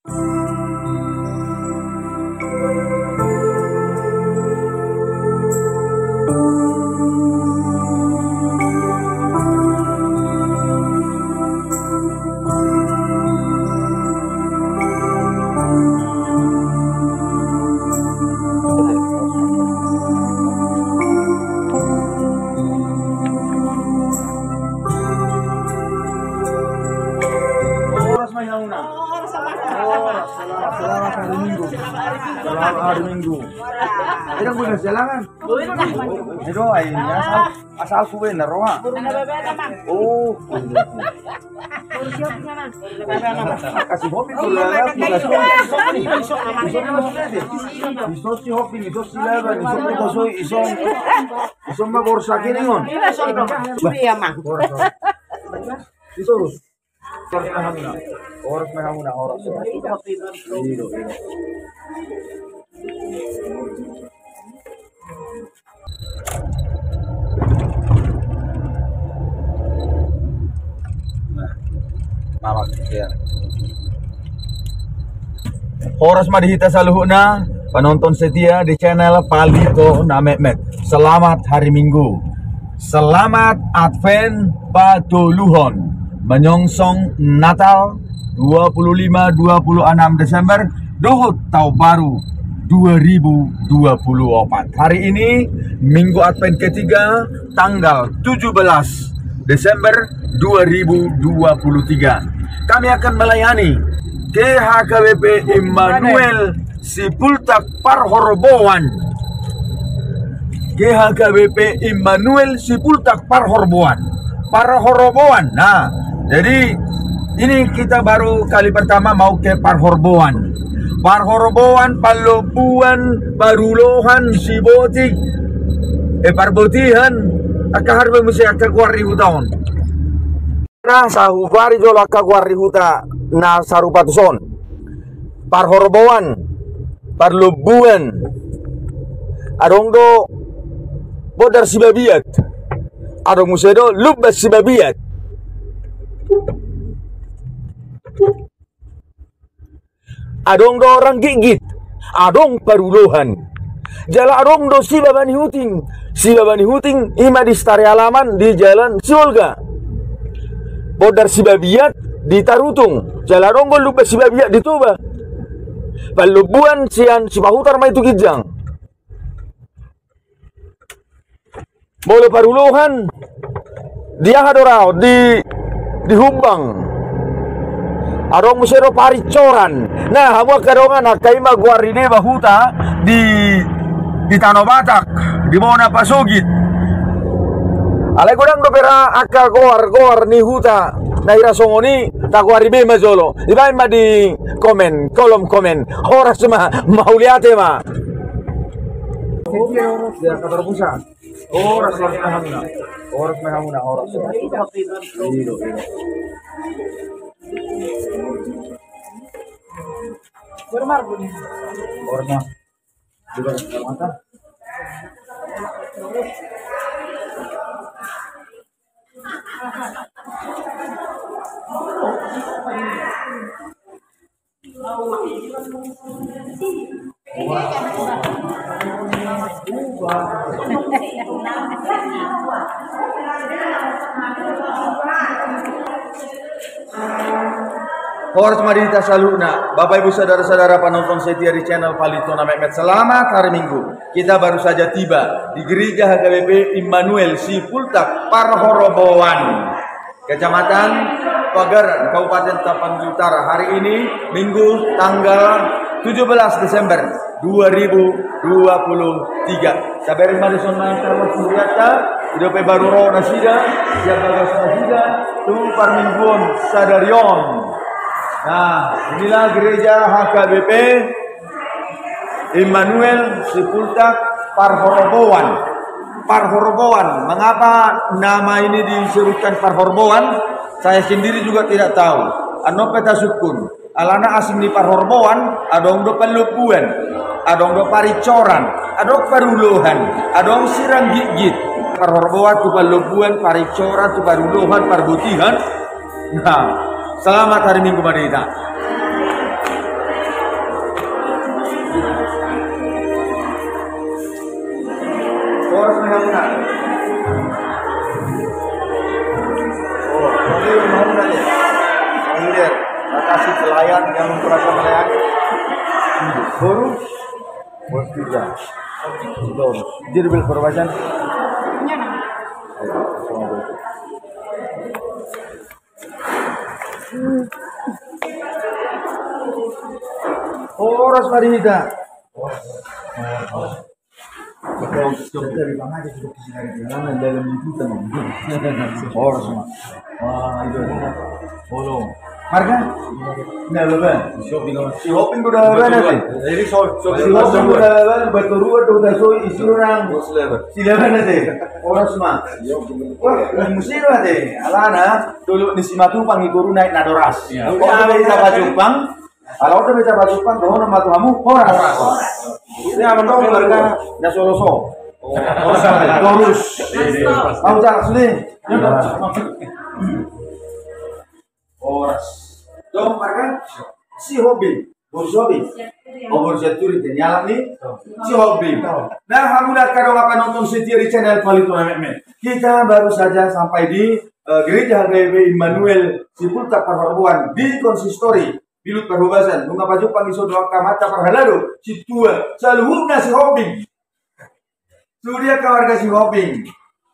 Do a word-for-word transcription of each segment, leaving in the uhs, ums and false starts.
Horas ma i hamuna. Horas, selamat, selamat hari Minggu. Selamat hari Minggu. Eda, gue nggak jalangan. Eda, ai, asal, asal gue na roha. Oh. Kasih hopi tu lah, ya. Isop si hopi, isop si laban, isop si bosoi, isop. Isop ma borsa kini, on. Iya, Mang. Borsa. Itu. Horas ma i hamuna. Horas ma i hamuna, horas. Iya, iya. Nah, mawak, ya. Horas ma di hita saluhutna, penonton setia di channel Palito na Metmet. Selamat hari Minggu. Selamat Advent patoluhon. Menyongsong Natal dua puluh lima dua puluh enam Desember, dohot Taon Baru dua ribu dua puluh opat. Hari ini, Minggu Advent ketiga, tanggal tujuh belas Desember dua ribu dua puluh tiga. Kami akan melayani G H K B P Immanuel Sipultak Parhorboan. G H K B P Immanuel Sipultak Parhorboan. Parhorboan. Nah, jadi ini kita baru kali pertama mau ke Parhorboan. Parhorboan, Parlombuan, Parulohan, Sibotik, eh, Parbotihan, angka aha do muse angka goar ni huta on. Nah, sahuari jolo angka goar ni huta na sarupa tuson. Parhorboan, Parlombuan, adong do Bondar Sibabiat, adong muse do Lumban Sibabiat. Adong do Ranggitgit, adong Parulohan. Jala adong do Sibaba ni Huting. Sibaba ni Huting, i ma di Stare Alaman di Jalan Siolga. Bondar Sibabiat di Tarutung. Jala adong do Lumban Sibabiat di Toba. Parlombuan sian Sipahutar ma i tu ginjang. Molo Parulohan, di aha do raon, di, di Humbang. Adong muse do Parincoran. Nah, hamu angka dongan, angka i ma goar ni deba huta di, di Tano Batak, di bona pasogit. Alai godang dope ra angka goar-goar ni huta na hira songon i, tagoari be ma jolo. Dibaen ma di komen, kolom komen. Horas ma, mauliate ma. Horas, horas ma i hamuna. Horas ma i hamuna, horas. Ido, ido. Horas ma. Horas ma. Horas ma di hita saluhutna, Bapak Ibu Saudara-saudara penonton setia di channel Palito na Metmet, selamat hari Minggu. Kita baru saja tiba di Gereja H K B P Immanuel Sipultak Parhorobauan, Kecamatan Pagaran, Kabupaten Tapanuli Utara. Hari ini Minggu tanggal tujuh belas Desember dua ribu dua puluh tiga. Tabereng ma dison nang tarwas muriata, i dope baru ro nasida sian bagas nasida tu parmingguon sadari on. Nah, inilah gereja H K B P Immanuel Sipultak Parhorobauan. Parhorobauan. Mengapa nama ini disebutkan Parhorobauan? Saya sendiri juga tidak tahu. Annon pe tasungkun. Alana asing ni Parhorobauan, adong do Parlombuan, adong do Parincoran, adong Parulohan, adong Siranggitgit. Parhorobauan tu Parlombuan, Parincoran tu Parulohan, Parbotihan. Nah, selamat hari Minggu ma di hita. Yang memperagakan layak. Boru. Boru tiga. Dong. Jadi beli perwajan. Horas ma di hita. Horas ma. Wah, itu. Olo. Marga? Nababan. Si Hoping do Nababan ate. Si Hoping do Nababan, Batorua do Dasoi, Isurang. Silaban ate. Horas ma. Wah, musim ate. Alana, dulu ni si Matupang i guru naik nadoras. Iya. Oke, kita Jepang. Ala oto be taba jumpang dohonon ma tu hamu, horas. Horas. Ia amang dohot marga na Soloso. Horas. Horas. Mau jalan sini. Horas. Dong marga si Hoping. Boru si Hoping. Oh, boru Sianturi, jadi alak ni si Hoping. Nah, hamu angka dongan panonton setia di channel Palito na Metmet. Kita baru saja sampai di, eh, Gereja H K B P Immanuel Sipultak Parhorboan di Konsistori. Bilut Parhobasan, nunga pajumpang i songon angka amanta parhalado, sintua, saluhutna si Hoping. Sude angka marga si Hoping.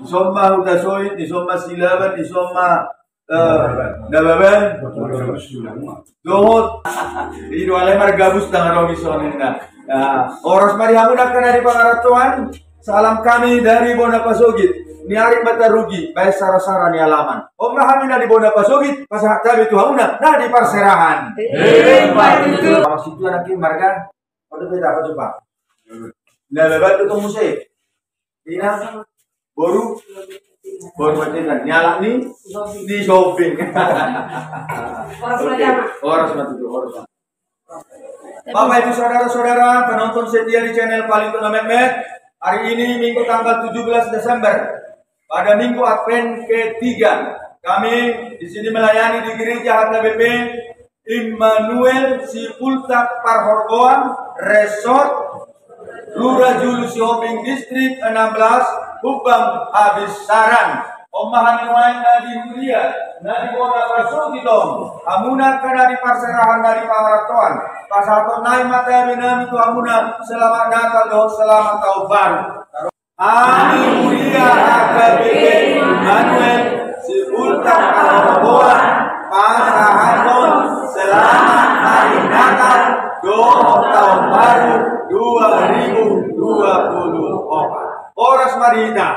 Dison ma Hutasoit, dison ma Silaban, dison ma, eh, Nababan. Dohot. I do alai margabus tangarawi songon i na. Nah, horas ma di hamu angka na di pangarantoan. Salam kami dari Bona Pasogit. Ni ari ma tarugi, baen sara-sara ni alaman. On ma hami na di Bona Pasogit, pasahat hami tu hamuna na di parserahan. Ima tutu. Maksud tu anak ini marga, pada beda apa coba? Nah, lebat tu muse. Ina, boru, boru macam ni alak ni, ni shopping. Horas ma. Oke, horas ma tutu, horas ma. Bapak Ibu Saudara-saudara penonton setia di channel Palito na Metmet, hari ini Minggu tanggal tujuh belas Desember, pada Minggu Advent ketiga, kami di sini melayani di Gereja H K B P Immanuel Sipultak Parhorboan Resort, Lurah Julu Sihombing, Distrik enam belas, Humbang Habis Saran. On ma hami nuaeng na di huria, na di Bona Pasogit on. Hamuna angka na di parserahan, na di pangarantoan, pasahaton nai ma tabe nami tu hamuna selamat Natal dohot selamat Taon Baru. Hami huria H K B P Immanuel Sipultak Parhorboan pasahathon selamat Hari Natal dohot Taon Baru dua ribu dua puluh opat. Horas ma di hita.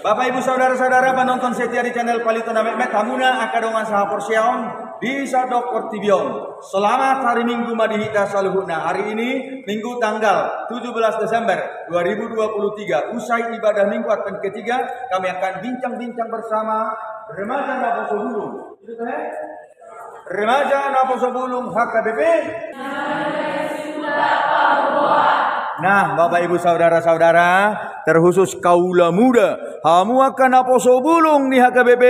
Bapak, Ibu, saudara-saudara penonton setia di channel Palito na Metmet, hamuna angka dongan sahaporseaon, Di sadok portibi on. Selamat hari Minggu ma di hita saluhutna. Hari ini Minggu tanggal tujuh belas Desember dua ribu dua puluh tiga, usai ibadah Minggu Advent ketiga, kami akan bincang-bincang bersama remaja Naposo Bulung. Remaja Naposo Bulung H K B P. Nah, Bapak Ibu saudara-saudara, terkhusus kaula muda, hamu angka Naposo Bulung ni H K B P,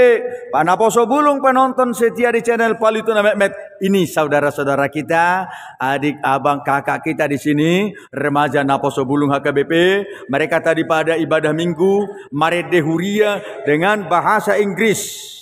panaposo bulung penonton setia di channel Palu Itu Na Metmet. Ini saudara-saudara kita, adik, abang, kakak kita di sini, remaja Naposo Bulung H K B P. Mereka tadi pada ibadah Minggu marende huria dengan bahasa Inggris.